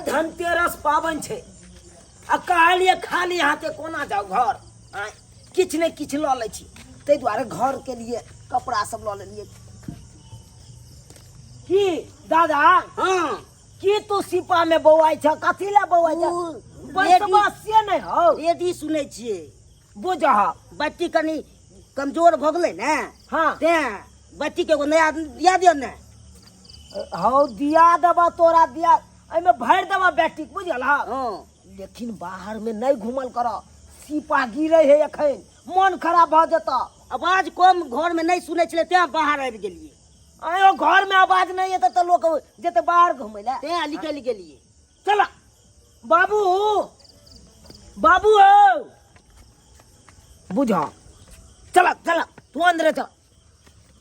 धनतेरस पाबनि छै आ कहलियै खाली हाथे कोना जाउ घर आँय किछु ने किछु लऽ लै छी ताहि दुआरे घरके लिए कपड़ा सब लऽ लेलियै की दादा हाँ की तू सिपा में बौआइ छ कथी लए बौआइ छ उ पैसबा से नहि हौ रेडी सुनै छियै बुझह बत्ती कनि कमजोर भऽ गेलै ने हाँ तेँ बत्तीके एगो नया दिया दियौ ने हौ दिया देबऽ तोरा दिया एहिमे भरि देबऽ बैटरी बुझल हँ हँ लेकिन बाहर में नहीं घूमल कर सीपा गिरे है एखन मन खराब भऽ जेतऽ आवाज कम घरमे नहि सुनै छलै तेँ बाहर आबि गेलियै आयो घर में आवाज नहीं एतै तऽ लोक जेतै बाहर घूमै लए तेँ निकलि गेलियै चल बाबू बाबू हो बुझ चल चल तू अंदरे चल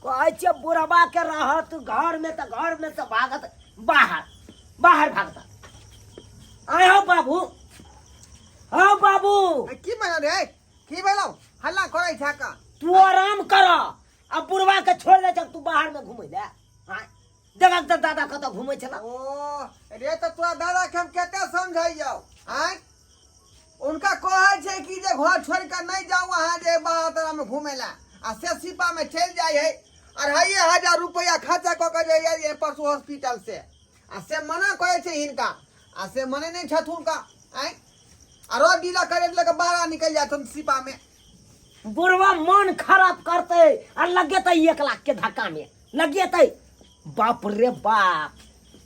कहै छियै बुढ़बा के रहत घर में तऽ घर में से भागत बाहर बाहर भागत आय हो बाबू हो बाबू की भेलौ रे की भेलौ हल्ला करै छा का तू आराम कर आ बुढ़बा के छोड़ दे तू बाहर में घूमै ले आँय देखक तऽ दादा कतऽ घूमै छला ओ रे तऽ तोरा दादा के हम कते समझैयौ आँय उनका कहै छै कि जे घर छोड़ के नहीं जाऊ अहाँ जे बाहर तारा में घूमे ला आ से सिपा में चलि जाइ है अढ़ाइए हजार रुपया खर्चा कऽ के जे ये पशु हॉस्पिटल से आ से मना करै छै हिनका आ से मने नहि छथि हुनका आँय आ रोज डीला करे लऽ के बाहर निकलि जाथुन सिपा में बुढ़वा मन खराब करतै आ लगेतै 1 लाख के धक्का में लगेतै बाप रे बाप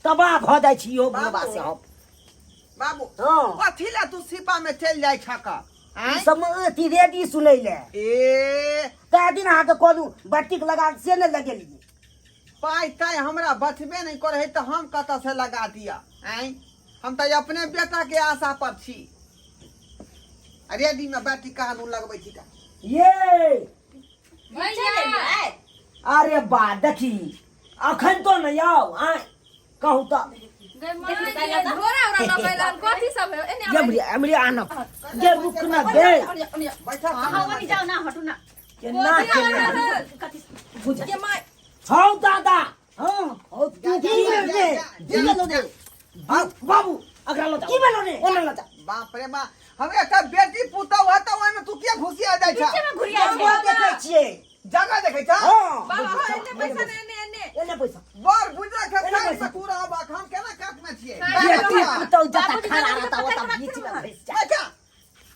तबाह भऽ जाइ छी यौ बुढ़वा से हम बाबू हँ कथी ला तू सिपा में चलि जाइ छक आँय सब अथी रेडी सुनै ले ए कए दिन अहाँके कहलहुँ बत्तीक लगा से नहि लगेलियै पाइ ताइ हमरा बचबे नहि करै है तऽ हम कतऽ से लगा दिअ आँय हम तऽ अपने बेटाके आशा पर छी आ रेडीमे बैटरी कहाँ लगबै छी तऽ ये भैया अरे बा देखी अखन तो नहीं आउ आय कहू तऽ झोरा उरा लगैलन कथी सब है एने एमरी एमरी आन गे रुक ना गे बैठक अहाँ ओनी जाउ ना हटू ना केना केना कथी बुझ के my हौ दादा हँ हौ तू की भेल रे की भेलो रे बाबू अगरा लो की भेलो रे ओना लो जा बाप रे बा हम एकटा बेटी पुतहु है तऽ ओहिमे तू किया घुसिया जाइ छ बीचे में घुरिया छै जगह देखै छियै जगह देखै छ हँ बाबा एने पैसा ने एने एने एने पैसा बर बुझलक है एने साइड पैसा। में तू रहबक हम केना कात में छियै बेटी पुतहु जता बाबूजी खड़ा दादाजी रहता के ओता पकड़ बीच में रखथिन घुस जा बैठा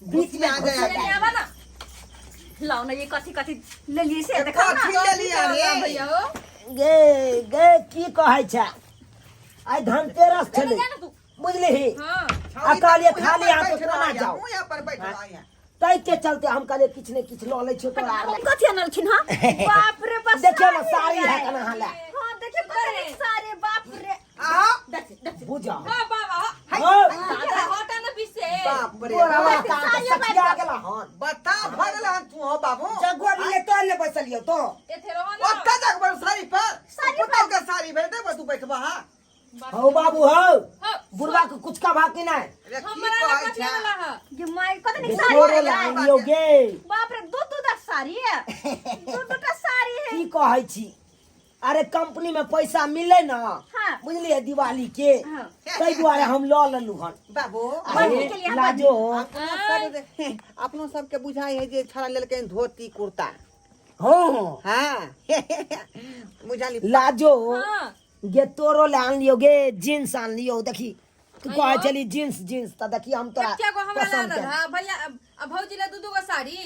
बीच में आ घुस जाए। जा एने आवा ना लाओ ना ये कथी कथी लेलियै से देखा ना कथी लेलियै रे भैया ओ गे गे की कहै छै आइ धनतेरस छलै जा ना तू बुझलिही हां आ कहलियै खाली हाथ कोना जाउ मुँह पर बैठ रहा ताहि के चलते हम कहलियै किछु ने किछु लऽ लै छियौ तोरा आर लए। कथी अनलखिन हँ बाप रे बाप देखियौ ने साड़ी है केना अहाँ लए हाँ देखियौ कते नीक साड़ी बाप रे आहा देख देख बुझ हां बाबा हौ दादा हटा ना पीछे बाप रे तोरा बाप। कान के सखिया गेला हन बता भऽ गेल हन तू हो बाबू जगुआ मिले तो ने बैसलियौ तो एथे रहो ना ओतऽ जाके बैठ साड़ी पर पुतहु के साड़ी भेज देबै तू बैठबा हाँ हौ बाबू हौ हौ बुढ़वा के कुछ का भाकी नहीं रे की हमरा कहै कथी छै वाला है ये माय कते नीक साड़ी तोरे है लए यार। आनियौ गे बाप रे दू दू टा साड़ी है दू दू टा साड़ी है की कहै छी अरे कंपनी में पैसा मिले ना हाँ। बुझलियै दिवाली के हाँ। ताहि दुआरे हम लऽ लेलहुँ हन बाबू अरे बहिन के लिए हम लाजो अपनो सब अपनो सबके बुझाइ है जे छड़ा लेलकै धोती कुर्ता हाँ हाँ बुझाली लाजो हां गे तोरो ले आनलियौ गे जींस आनलियौ देखी तू कहै छली जींस जींस तऽ देखी हम तोरा कते गो हमरा पसंद लानल केलौ। है भैया अब भौजी ले दू दू गो साड़ी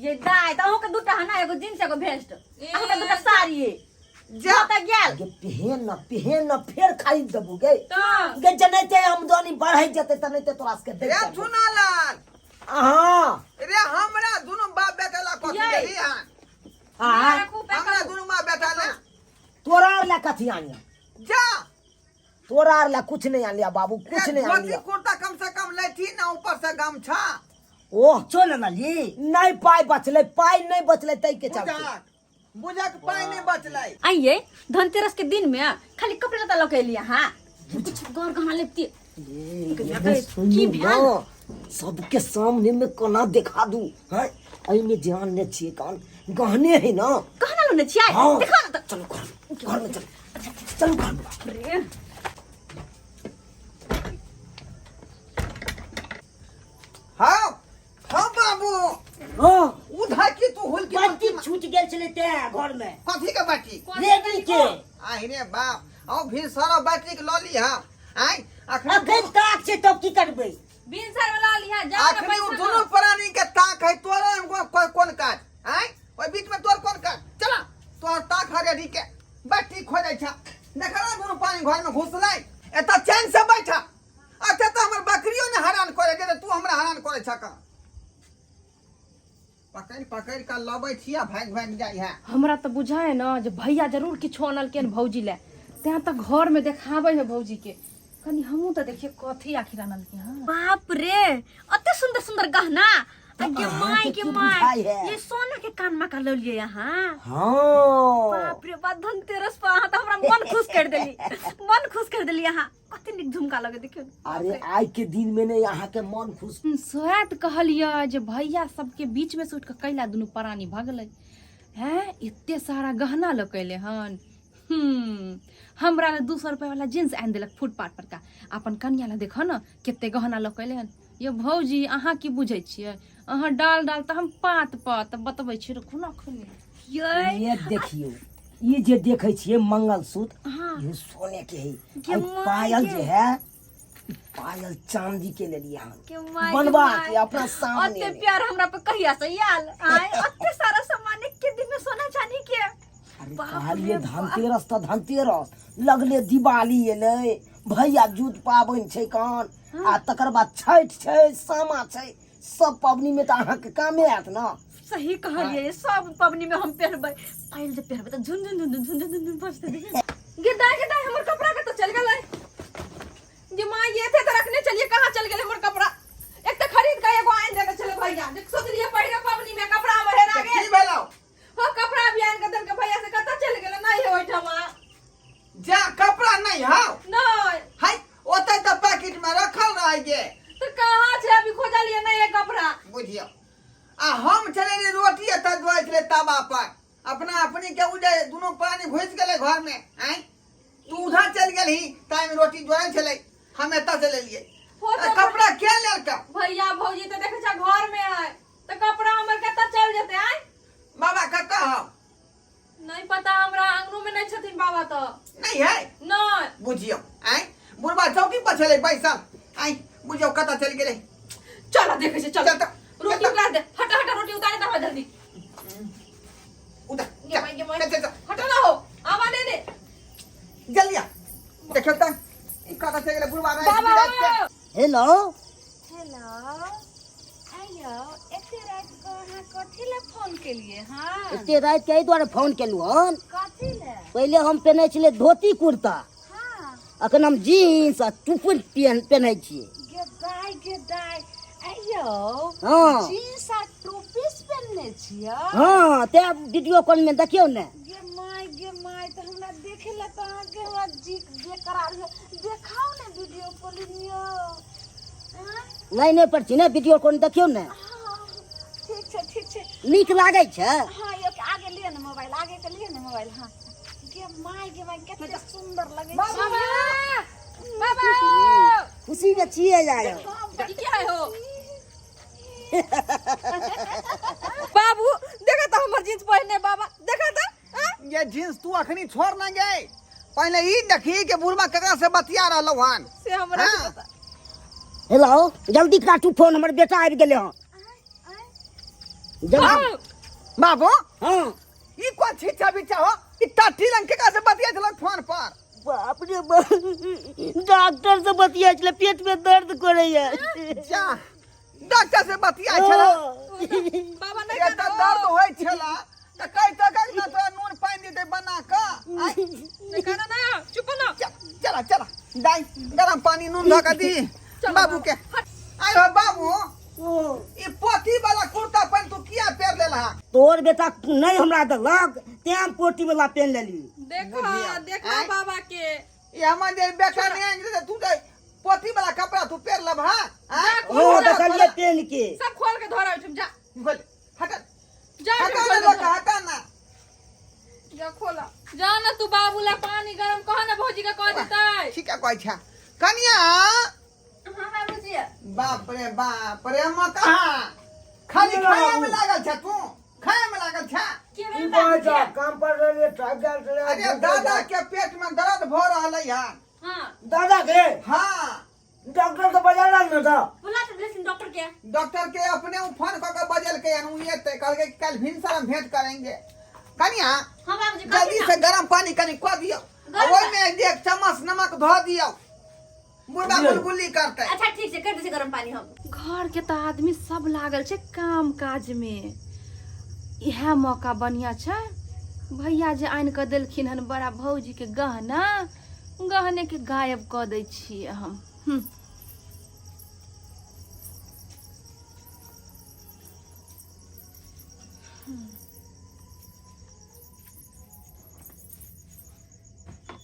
ये दाय तऽ अहूँके दूटा है ना एगो जींस एगो भेस्ट अहूँके दूटा साड़ी है जा तऽ गेल गे पेहन न पेहन न फेर खरीद देबू गे तऽ गे जनाहिते आमदनी बढ़ै जेतै तनाहिते तोरा सबके रे दैत जेबौ। चुनालाल अहाँ रे हमरा दुनू बाप बेटा ला कथी यै। देली हन आ राखू पैक हमरा दुनू माँ बेटा ला तोरा आर लए कथी आनिया जा तोरा आर लए कुछ नहीं आनिया बाबू कुछ रे नहीं धोती आनिया कुर्ता कम से कम लेथी ना ऊपर से गमछा ओह चल ना ली नहीं पाई बचलै पाई नहीं बचलै तै के चलते बुझक बुझक पाई नहीं बचलै आइए धनतेरस के दिन में खाली कपड़े लत्ता लऽ के एलियै अहाँ कुछ गौर गहना लेती की भेल सबके सामने में कोना देखा दू हैं एहिमे ध्यान नहि छियै कान गहने है ना गहना लेने छियै हाँ। देखा ना तऽ चलो घर में, घर में चलो चलो घर में रे टूटि गेल छलै तें घर में। कथी के बैटरी? रेडी के। आहि रे बाप, आउ फिर सारा बैटरी के लऽ लीह। आइ अखनी अखन ताक छै तब की करबै? भिनसर वाला लिहा जा ना। अखनी उ पैसा दुनू प्राणी के ताक है, तोरा हमको कोन काज? आइ ओहि बीच में तोर कोन काज? चला तोहर ताक है रेडी के बैटरी खोजै छ। देखा ना दुनू पानी घर में घुसलै, एतऽ चैन से बैठा। अच्छा तऽ हमर बकरियो ने हरान करे जे तू हमरा हरान करे छ। का पकड़ि पकड़ि कऽ लबै छी आ भागि भागि जाइ है। हमरा तऽ बुझाय न जे भैया जरूर किछो अनलकै हन भौजी लए, तें तऽ घर में देखाबै है भौजी के। कनी हमहूँ तऽ देखिए कथी आखिर अनलकै हन। बाप रे, अते सुंदर सुंदर गहना! आ गे अहाँके माय के की my, बुझाइ है? ये सोना के कान में का ललिए अहाँ? हाँ। बाप रे बाप, धनतेरस पर अहाँ तऽ हमरा मन खुश कर देली, मन खुश कर देली अहाँ। कते नीक झुमका लगे देखियौ। अरे आइ के दिन में ने अहाँ के मन खुश। सएह तऽ कहलियै जे भैया सबके बीच में से उठि कऽ कैला दुनू प्राणी भगलै हैं, एते सारा गहना लऽ के एलै हन। हमरा लए 200 रुपया वाला जींस आनि देलक फुटपाथ पर का, अपन कनिया लए देखऽ ने कते गहना लऽ के एलै हन। यौ भौजी, अहाँ की बुझै छियै? अहाँ डाल डाल तऽ हम पात पात बतबै छी, रुकू ने अखनी। ये ये देखियौ, ई जे देखै छियै मंगलसूत्र, ई सोने के है। के आ ई माय पायल के। जे है, ई पायल चांदी के लेलियै हन के माय के बनवा माय। के अपना सामने ओते में। प्यार हमरा पे कहिया से आयल? आय ओते सारा सामान एक दिन में सोना चांदी के? अरे बाप कहलियै रे। धनतेरस तऽ धनतेरस, लगले दिवाली एलै, भैया जूत पाबनि छै कान, आ तकर बाद छठि छै, सामा छै, सब पबनी में तऽ अहाँके कामे आयत ने। सही कहलियै, सब पबनी में हम पहिरबै। पायल जे पहिरबै तऽ झुन झुन झुन झुन झुन झुन झुन बजतै। गे दाय, गे दाय, हमर कपड़ा कतऽ चल गेलै? जे माँ, ये थे तऽ रखने चलिए, कहाँ चल गेलै हमर कपड़ा? एक तऽ खरीद के एगो आनि देने छलै भैया, जे सोचलियै पहिरे पबनी में, कपड़ा हमर हेरा की गेल। भेलौ? हो कपड़ा भी आनि के देलकै भैया, से कतऽ चलि गेलै? नहि है ओहिठामा। जा कपड़ा नहीं हौ? नहि। है ओतै तऽ पैकेट में रखल रह गे। तऽ कहाँ छै? अभी खोजलियै, नहि है कपड़ा। बुझियौ, आ हम छलै रे रोटी एतऽ जोइ छलै तवा पर, अपना अपनी के उ जे दुनू प्राणी घुसि गेलै घर में। आँय तू उधर चलि गेलही ताहिमे रोटी जोड़ै छलै, हम एतऽ चलि एलियै। हो आ तऽ कपड़ा के लेलकै? भैया भौजी तऽ देखै छ घर में है, तऽ कपड़ा हमर कतऽ चल जेतै? आँय बाबा कतऽ हौ? नहीं पता हमरा, आंगनो में नहीं छथिन बाबा तऽ। नहीं है? नहीं। बुझियौ, आँय बुढ़बा चौकी पर छलै बैसल, आँय बुझियौ कतऽ चलि गेलै। चल देखै छी, चल। चल तऽ। रोटी उतार दे, हटा हटा, रोटी उतारे दे हमरा जल्दी। उधर। गे माई, गे माई। चल चल चल। हटो ना हो, आवा दे दे। जल्दी आ, देखियौ तऽ ई कतऽ चलि गेलै बुढ़बा राति बाबा। बिराति के। हेलो। हेलो, आइयो एते राति के अहाँ कथी लए फोन केलिए? हाँ, एते राति के एहि दुआरे फोन केलहुँ हन। कथी लए? पहिले हम पेन्है छलियै धोती कुर्ता, हाँ, अखन हम जीन्स आ टुपुर पेन्है छियै। गे दाइ, गे दाइ, आइयो हाँ। जीन्स आ टोपीस पेन्हने छियै? हाँ, तें वीडियो कॉल में देखियौ ने। गे माय, गे माय, तऽ हमरा देखे लए तऽ अहाँके हमरा जी बेकरार है। देखाउ ने वीडियो कॉलिंग यौ। लाइने पर छी ने, वीडियो कॉल देखियौ ने। हाँ, ठीक छै, ठीक छै। नीक लागै छै? हाँ यौ, आगे लिअ ने मोबाइल, आगे के लिअ ने मोबाइल। हाँ, गे माय, गे माय, कते सुंदर लगै छै। बाबा, बाबा। खुशी में छियै जाय। ई की है हो बाबू? देखा तऽ हमर जींस पहिरने बाबा, देखा तऽ आँ? ये जींस तू अखनी छोड़ ना गए, पहले ई देखी कि बुढ़वा ककरा से बतिया रहलौ हन। से हमरा की हाँ। पता। हेलो, जल्दी काटू फोन, हमर बेटा आबि गेलै हन, जल्दी। बाबू। हाँ। ई कोन छिच्छा बिच्छा हो? ई टाटी लंग केकरा से बतिया छलक फोन पर? बाप रे बाप, डॉक्टर से बतिया छलै, पेट में दर्द करैया। जा, डॉक्टर से बतिया छला? बाबा नहीं। ये तऽ दर्द होइ छला तऽ कहि तऽ कहि ना तोरा नून पानि देतै बना कऽ। आँय, नहीं करो ना, चुप ना। चला चला दाई, गरम पानी नून धऽ कऽ दी बाबू के। आइ हो बाबू, ई पोती वाला कुर्ता पैंट तू किया पहिर लेलहा? तोर बेटा नहीं हमरा देलक, तें हम पोटी वाला पेन लेली। देखा। बुझिया। देखा। आँय? बाबा के ई हमर जे बेटा नहि आनि देतै, तू तऽ पोती वाला कपड़ा तू पहिर लेबहा? आँय? हो देखलिए पेन के। सब खोल के धरा ओहिठाम, जा। बोल, हट। जा। हटा ओहिठाम ना खोल के लोका, धरा। हटा ना। जा खोला, जा ना तू बाबू ला पानी गरम कह ना, भौजी के कह देतै। ठीक है, कहै छै कनिया। हाँ बाबूजी। बाप रे बाप रे, माँ कहाँ खाली खाए में लागल छ? तू खाए में लागल छ? के की कहै छ काम पर रहलियै थाकि गेल छलै। अरे दादा के पेट में दर्द भऽ रहलै हन। हाँ। दादा के? हाँ। डॉक्टर के बजा लाग न तऽ। बुला तऽ देलथिन डॉक्टर के। डॉक्टर के अपने उ फोन कऽ के बजेलकै हन, उ एतै, कहलकै कि काल्हि भिनसर हम भेंट करेंगे। कनिया, हाँ बाबूजी, जल्दी कहथिन से ना। गरम पानी कनि कऽ दियौ आ गरम ओहिमे एक चम्मच नमक धऽ दियौ, मुर्गा बुझलियै? गुलगुली करतै। अच्छा ठीक छै, कर दै छी गरम पानी हम। घर के तऽ आदमी सब लागल छै काम काज में, इएह मौका बढ़िया छै। भैया जे आनि कऽ देलखिन हन बड़ा भौजी के गहना, गहने के गायब कऽ दै छियै हम।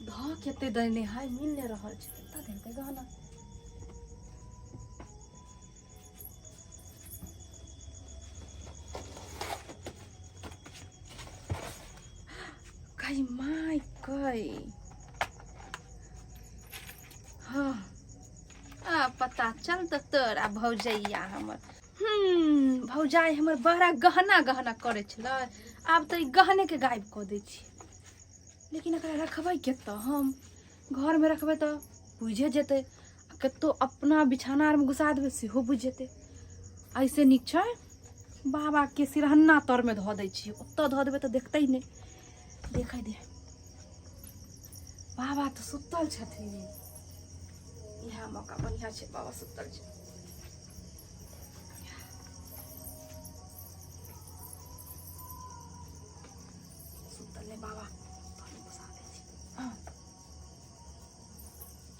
धऽ कते देने है, मिल नहि रहल छै, कतऽ देलकै गहना? कई माय कई, हाँ आ पता चल तऽ तोरा भौजैया हमर। भौजाइ हमर बड़ा गहना गहना करै छलै, आब तऽ ई गहनेके गायब कऽ दै छी। लेकिन एकरा रखबै कतऽ हम? घरमे रखबै तऽ बुझे जेतै, आ कतहु अपना बिछाना आरमे घुसा देबै सेहो बुझि जेतै। ऐसे नीक छै बाबाके सिरहन्ना तरमे धऽ दै छियै, ओतऽ धऽ देबै तऽ देखतै नहि। देखै दे, बाबा तऽ सुतल छथिन, इएह मौका बढ़िआँ छै, बाबा सुतल छै। सुतल नहि बाबा, तहन घुसा दै छी। हँ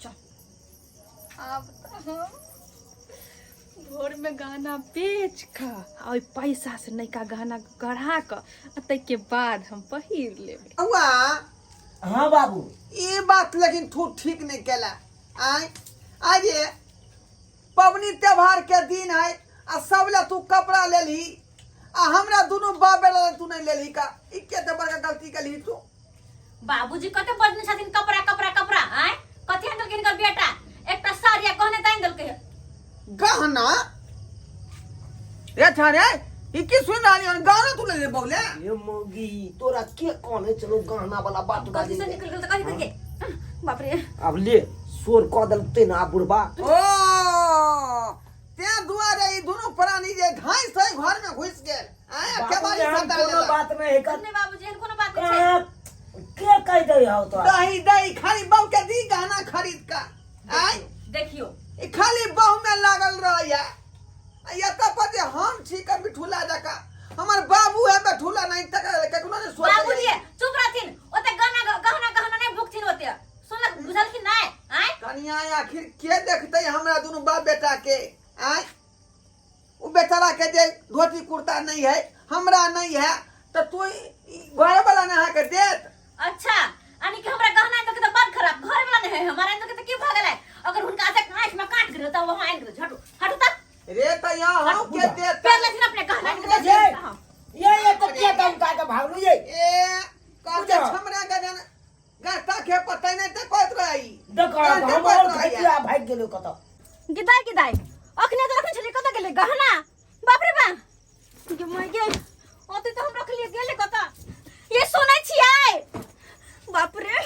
चल, आब तऽ हम भोरमे गहना बेच कऽ आ ओहि पैसासँ नयका गहना गढ़ा कऽ आ ताहिके बाद हम पहिर लेबै। बौआ। हाँ बाबू। ई बात लेकिन तू ठीक नहीं केला। आय अरे पबनी त्योहार के दिन है आ सब ला तू कपड़ा लेलही आ हमरा दुनू बाप बेटा ला तू नहीं लेलही का, ई के ते बड़का गलती केलही तू। बाबूजी कते बजने छथिन कपड़ा कपड़ा कपड़ा, आय कथी आनि देलकै हिनकर बेटा? एकटा साड़ी आ गहने तऽ आनि देलकै हन। गहना रे छारे, ई की सुन रहली हन? गहना तू ले ले बौले। ये मौगी, तोरा के कहने चलो गहना वाला बात कथी बाजे से निकल गेल तऽ कथी कथी? बाप रे, अब ले शोर कऽ देलकै ना बुढ़बा। ओ ते दुआरे ई दुनू प्राणी जे धाई से घर में घुस गेल आय बाबू, केबाड़ी एहन सटा कोनो लेलक। बात नहीं है। नहि बाबूजी, एहन कोनो बात नहि छै। कहाँ के कह दे हो तोरा? दही दही खाली बहू के दी गहना खरीद का आय। देखियो, ई खाली बहू में लागल रहैया आ एतऽ पर जे हम छी के बिठुला जका, हमर बाबू है बिठुला नहीं तक कखनो नहीं सोचै। बाबूजी चुप रहथिन, ओते गहना गहना गहना नहि भुकथिन ओते, सुनलक बुझलखिन नहि? आय कनिया, आखिर के देखते हमरा दुनू बाप बेटा के? आय उ बेचारा के जे धोती कुर्ता नहीं है, हमरा नहीं है, तो तू घर वाला ने अहाँके देत? अच्छा, यानी कि हमरा गहना आनि देलकै तऽ बड़ खराब, घर वाला नहि है हमरा आनि देलकै तऽ की भऽ गेलै? अगर हुनका से आँखि में काट गेल तऽ वहाँ आनि गेल। हटू हटू तऽ। रे तऽ यहाँ हम के देत? पेर लेथिन अपने गहना आनि के। ये देथिन। हाँ। ये तो के दम का के भागलू ये? ए कहते बुझा। हमरा गजन गस्ता के पता नहीं ते कहत रही। देखो कहते हम कहत और रही। घटिया भाग गेलो कतऽ। गिदाई गिदाई, अखने तऽ रखने छलियै, कतऽ गेलै गहना? बाप रे बा गे my गे, ओते तऽ हम रखलियै, गेलै कतऽ? ये सुनै छियै? बाप रे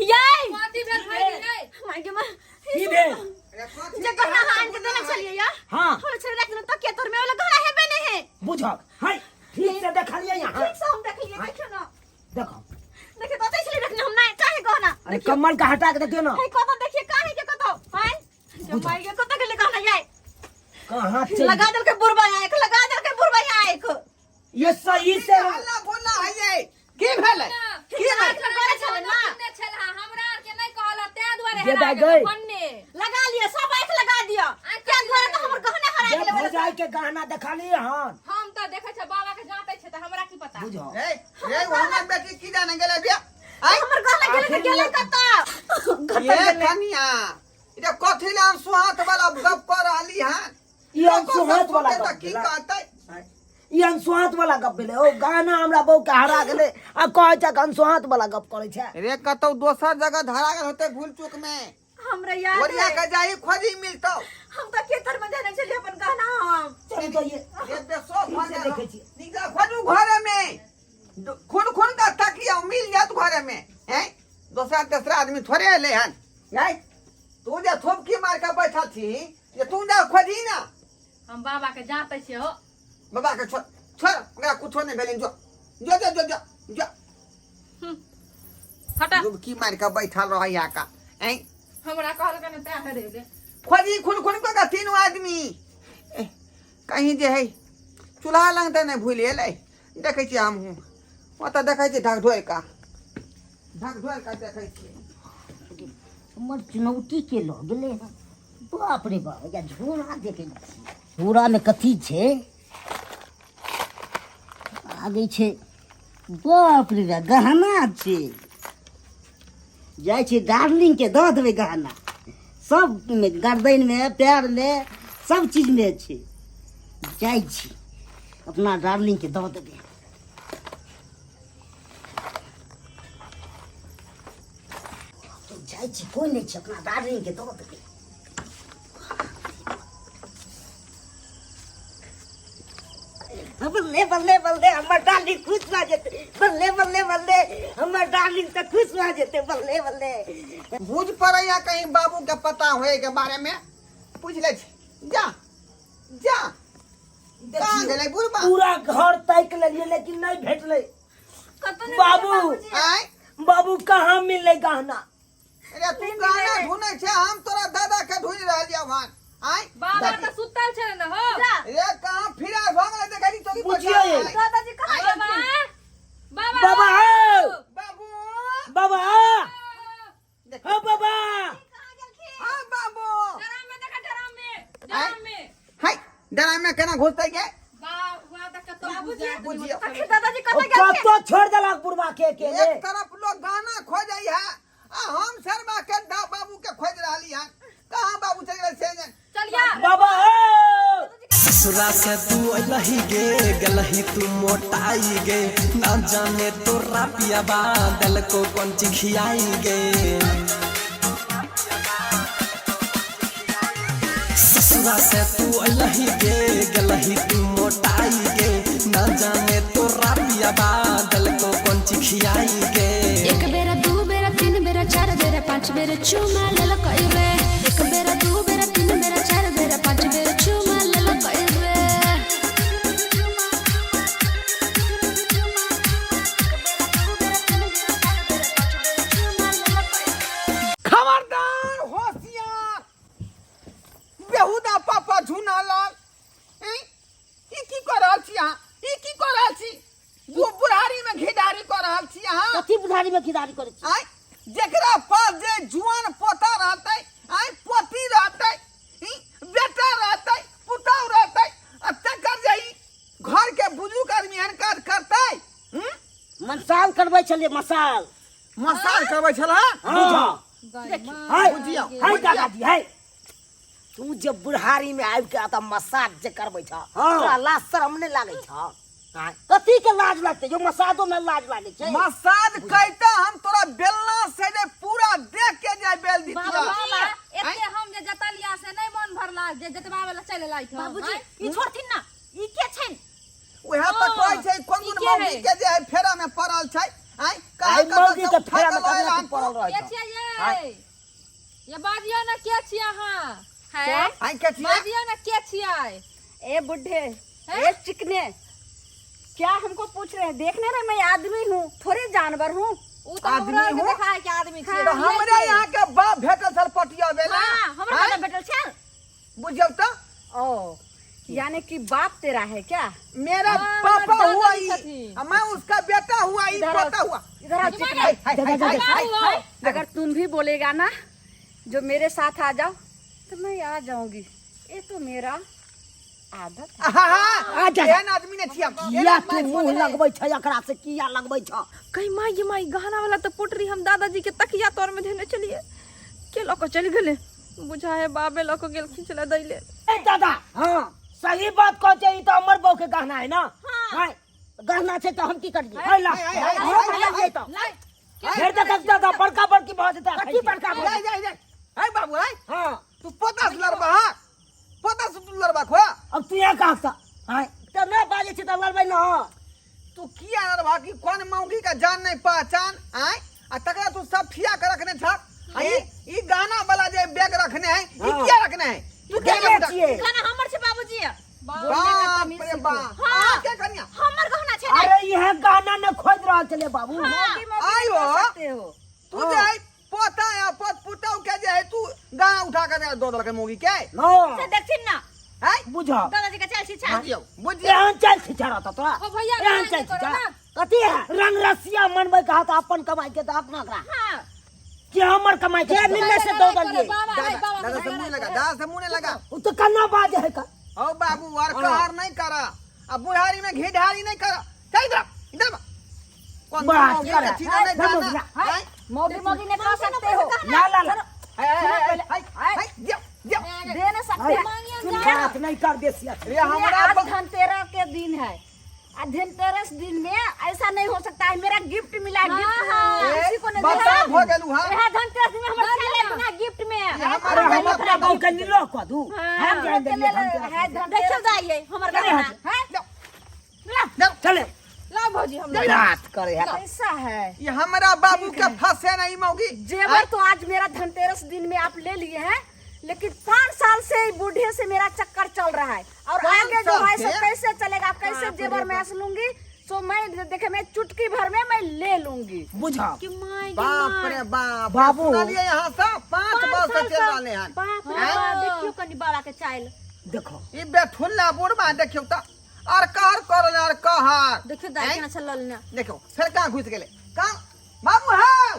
यै, कथी भेल भाईजी यै? My गे माय। की भेल? अरे कथी? जे गहना अहाँ आनि के देने छलियै या, हाँ। हम छलै राखि देलहुँ तकिया तोर में, ओला गहना हेबे नहि है। बुझक हाय, ठीक से देखलियै यहाँ? ठीक से हम देखलियै, देखियौ ना। देखो देखियौ तऽ ओतै छलै रखने हम, नहि काहे गहना? अरे कम्बल का हटा के देखियो ना। हे कतऽ देखिए, काहे के कतऽ? आँय गे my गे, कतऽ गेलै गहना यै? कहाँ चल लगा देलकै बुढ़बा आँख, लगा देलकै बुढ़बा आँख। ये सही से हल्ला बोलना है ये की भेलै? की भेलै? आँख में गड़े छलै ना। ने छल हमरा आर के नहि कहल, तें दुआरे जे हेरा दाइ गेल गई। फन्ने लगा लिअ, सब आँख लगा दिअ, तें दुआरे तऽ हमर गहना हरा ये गेलै। भौजाई के गहना देखलियै हन? हम तऽ देखै छै बाबा के जांते छै, तऽ हमरा की पता? बुझो रे रे, वो हमर बेटी की जाने गेलै बे? आय हमर गहना गेलै तऽ गेलै कतऽ? ये कनिया, ई कथी ले अनसुहात वाला गप कर रहली हन? ई अनसुहात वाला तऽ गप की भेलै? कहतै? ई अनसुहात वाला गप भेलै? ओ गहना हमरा बहू के हरा गेलै आ कहै छै कि अनसुहात वाला गप करै छै। रे कतौ दोसर जगह धरा गेल होतै भूल चूक में। हमरा याद ओरिया है के जाही खोजी मिलतौ। हम तऽ खेतर में देने छलियै अपन गहना हम। चलू तऽ ये रे बेसो भऽ से गेल। देखै छियै। नीक जकाँ खोजू घरे में। मिल जात घरे में हैं दोसरा तेसरा आदमी थोड़े एलै हन नहीं तू जे थोपकी मार के बैठल छी जे तू जा खोजी ना हम बाबा के जाते छियै हो बाबा के छोड़ छोड़ ओकरा कुछो नहीं भेलै जो जो जो जो जो जो हटा डुबकी मार के बैठल रह यहाँ का ऐं हमरा कहलकै ने तैं हरे गे खोजी खुन खुन कऽ के तीनू आदमी ए, कहीं जे है चूल्हा लग तऽ नहि भूलि एलै देखै छियै हमहूँ ओतऽ देखै छियै ढकढोरि का ढकढोरि का देखै छियै हमर चुनौती के लऽ गेलै हँ बाप रे बाप या झोरा देखै छी झोरामे कथी छै आगे छै बाप रे बा गहना छै जाइ छै डार्लिंगके दऽ देबै गहना सबमे गर्दनमे पैरमे सब चीजमे छै जाइ छी अपना डार्लिंगके दऽ देबै जाइ छी कोइ नहि छै अपना डार्लिंगके दऽ देबै बल्ले बल्ले बल्ले हमर डार्लिंग खुश भए जेतै बल्ले बल्ले बल्ले हमर डार्लिंग तऽ खुश भए जेतै बल्ले बल्ले बुझ पड़ैया कहीं बाबू के पता होए के बारे में पूछ ले छी जा जा कहाँ गेलै बुढ़बा पूरा घर ताकि लेलियै लेकिन नहि भेटलै कतौ नहि बाबू। मिललै बाबूजी। आँय बाबू कहाँ मिललै गहना अरे तू गाना ढूंढै छै हम तोरा दादा के ढूंढि रहलियै हन आँय बाबा तऽ सुतल छलै ने हो जा रे कहाँ फिरा भऽ गेलै देखै छी चौकी पर बुझियै। आँय। दादाजी कहाँ बाबा गेलखिन बाबा बाबा हौ बाबू बाबा देख हौ बाबा कहाँ गेलखिन हाँ बाबू डराम में देखा डराम में डराम में हाय डराम में केना घुसतै गे बाबा तऽ कतौ बाबूजी बुझियौ। आखिर दादाजी कतऽ गेलखिन कतौ छोड़ देलक बुढ़वा के अकेले एक तरफ लोग गाना खोजै है आ हम शर्मा के दा बाबू के खोज रहली हन कहाँ बाबू चल गेल से जान चलिया बाबा हौ ससुरा से तू अलही गे गलही तू मोटाई गे ना जाने तोरा पियाबा दल को कौन चीज खियाई गे ससुरा से तू अलही गे गलही तू मोटाई गे ना जाने तोरा पियाबा दल को कौन चीज खियाई गे एक बेरा दू बेरा तीन बेरा चार बेरा पाँच बेरा चुमा लेल रे एक बेरा दू बेरा तीन बेरा चार बेरा पाँच बेरा चुमा लेल रे खबरदार होशियार बेहुदा पापा झूना लाल ई ई की कऽ रहल छी अहाँ ई की कऽ रहल छी बुढ़ारी में घिदारी कऽ रहल छी अहाँ कथी बुढ़ारी में घिदारी करै छी आँय जेकरा पास जे जुआन पोता रहतै आँय पोती रहतै ई बेटा रहतै पुतहु रहतै आ तकर जे ई घर के बुजुर्ग आदमी एहन काज करतै हम्म? मसाल करबै छलियै मसाल मसाज करबै छला बुझा हाय बुझियौ हाय दादाजी हाय तू जब बुढ़ारी में आबि के अतऽ मसाज जे करबै छ हाँ। तोरा लाज शरम नहि लागै छ आँय? कथी के लाज लगतै जो मसाजो में लाज लागै छै मसाज कैता हम तोरा बेलना से जे पूरा देख के जे बेल दितिया बाबा एते हम जे जतलिया से नहि मन भरला जे जतबावे ला चलि एलै बाबूजी ई छोड़थिन ना ई के छैन उएह तऽ कहै छै कोन ई कोन के मौगी है? के जे है फेरा में पड़ल छै आँय कहाँ आइ कतऽ मौगी से के उठा फेरा के में लऽ कतना एलहन तू पड़ल रहै के छ छियै ये ये बाजियो ना के छियै अहाँ है आँय के छियै बाजियो ना के छियै ए बुढ़े ए चिकने क्या हमको पूछ रहे हैं देख नहीं रहे मैं आदमी हूँ थोड़े जानवर हूँ उ तऽ हमरा आदमी के हो? देखा है कि आदमी छियै तऽ हमरे यहाँ के बाप भेटल छल पटिया बेला हाँ हमरा आँय? दादा भेटल छल बुझियौ तऽ ओ यानी कि बाप तेरा है क्या मेरा हाँ, पापा हमर हुआ दादाजी ई छथिन। आ मैं उसका बेटा हुआ ई इधर आओ। पोता हुआ इधर आओ चिकने हाय, हाय, हाय, हाय, हाय, हाय। अगर तुम भी बोलेगा ना जो मेरे साथ आ जाओ तो मैं आ जाऊंगी ये तो मेरा आदत है। आहा, आ जा। एहन आदमी नहि छियै हम। किया तू मुंह लगबै छ एकरा से किया लगबै छ कहीं माय गे माय गहना वाला तऽ पोटरी हम दादाजी के तकिया तर में धेने चलिए के लऽ कऽ चलि गेलै बुझा है बाबे लऽ कऽ गेलखिन छलै दै लेल ए दादा हां सही बात कहै छै ई तऽ हमर बहू के गहना है ना हां गहना छै तऽ हम की करियै हाय ला हाय, हाय, हाय, हाय, हाय, हाय, तऽ फेर देखक दादा बड़का बड़की भऽ जेतै कथी बड़का भऽ जाय जाय जाय हाय बाबू हाय हां तू पोता से लड़बा हाँ पोता से तू लड़बा खोया अब तू यहाँ कहाँ से हाय तऽ नहि बाजै छै तऽ लड़बै ने तू तू किया रहा कि कोन मौगी का जान नहीं पहचान आय आ तकरा तू सब ठिया के रखने छक आ ई ई गाना वाला जे बैग रखने है ई हाँ। किया रखने है तू क्या देने रखने छियै गहना हमर छै बाबूजी बाप रे बाप हाँ। अहाँ के कनिया हमर गहना छै ने अरे यह गहना न खोज रहल छलै बाबू मौगी मौगी आयो। नहीं कर सकते हो तू जे है पोता या पोत पुतौ के जे है तू गाना उठा के दऽ देलकै मौगी के न से देखथिन ना है बुझ दादाजी के चाल छी बुझियौ बुझियौ एहन चाल छिछा रहता तोरा ओ भैया, एहन लड़ाई चाल नहि करो छिछा ना। कथी है रंग रसिया मनबै कहा तऽ अपन कमाई के तऽ अपना करा हां के हमर कमाई के जे मिलले से दऽ देलियै बाबा दादा है बाबा दादा से मुंह लगा दादा से मुंह नहीं लगा ओ तऽ कन्ना बाज है का ओ बाबू और कहर नहीं कर आ बुढ़ारी में घी ढारी नहीं कर चल इधर आ, इधर आ। कौन बात मौगी कर। के चीज नहीं है, जाना है। मौगी मौगी नहीं कर सकते हो ला ला ला है, है, है, है, है, दियो, दियो। दे नहीं सकते है, बात नहीं कर बेसी रे ये हमरा आज धनतेरस के दिन है आ धनतेरस दिन में ऐसा नहीं हो सकता है मेरा गिफ्ट मिला है, गिफ्ट ए, किसी को नहीं बता देना। भ गेलू हां इहा धनतेरस में हमर साले बिना गिफ्ट में ये हमर अरे हम बेटा अपना गाँव के नीलो कह दू हम जान देलियै धनतेरस। है धनतेरस देखियो जाइए हमर गहना है दियो। चले लाओ भौजी हम बात करे है कैसा है ये हमरा बाबू के फंसे नहीं मौगी जेवर तो आज मेरा धनतेरस दिन में आप ले लिए हैं लेकिन 5 साल से ही बूढ़े से मेरा चक्कर चल रहा है और 5 आगे जो साल है से? सो कैसे चलेगा कैसे जेवर मैं लूंगी सो मैं देखे मैं चुटकी भर में मैं ले लूंगी बुझा कि my बाप रे बाप बाबू। सुनलिए यहाँ से 5 वर्ष से चल रहले हन बाप रे बाप देखियो कनी बाबा के चाइल देखो ई बेठुल्ला बुढ़बा देखियौ त और कहर करल और कहर देखियो दाई हैं? केना चलल ना देखियौ फेर कहाँ घुस गेलै कहाँ बाबू हौ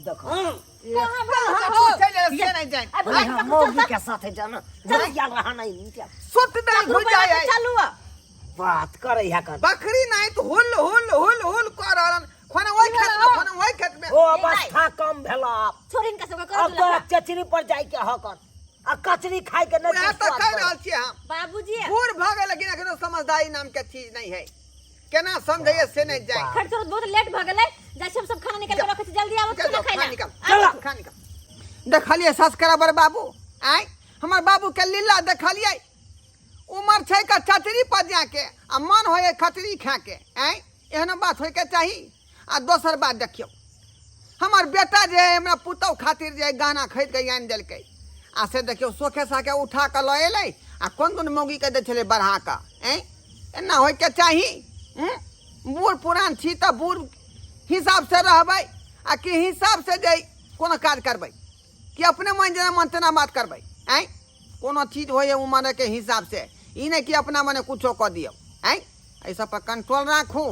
देखो कहाँ घुस गेलै से नहीं जाए आ भुला यहाँ मौगी के साथ जाना जरा रहा नहीं नीचे सुत नहीं घुस जाए है। चलू बात करे है कर बकरी नहीं तो हुल हुल हुल हुल कर रहलन खोना वही खेत में खोना वही खेत में ओ अवस्था कम भेला छोड़ इनका सबके कर अब तोरा चचरी पर जाय के हकन आ कचरी खाय के नहीं वएह तऽ कहि रहल छियै हम बाबूजी बूढ़ भऽ गेल लेकिन एखनो समझदारी नाम के चीज नहीं है केना समझैए से नहीं जाए खट थोड़ा बहुत लेट भ गेलै जाइ छी हम सब खाना निकाल के रखै छी जल्दी आबो चल खाना जाओ, खाइ खाना ला निकाल चलो। खाना निकाल देखलियै सब्सक्राइबर बाबू आय हमर बाबू के लीला देखलियै उमर छै का चचरी पर जाके आ मन होय खचरी खा के आय एहनो बात होय के चाही आ दोसर बात देखियौ हमर बेटा जे है हमरा पुतहु खातिर जे है गहना खरीद के आनि देलकै आ से देखियौ सोखे साखे उठा कऽ लऽ एलै आ कोन कोन मौगीके दै छलै बढ़ा कऽ आँय एना होइके चाही हूँ? बूढ़ पुरान छी तऽ बूढ़ हिसाबसँ रहबै आ कि हिसाबसँ जे कोनो काज करबै कि अपने मन जेना मन तेना बात करबै आँय कोनो चीज होइए उमरके हिसाबसँ ई नहि कि अपना मने कुछो कऽ दियौ आँय एहि सब पर कंट्रोल राखू।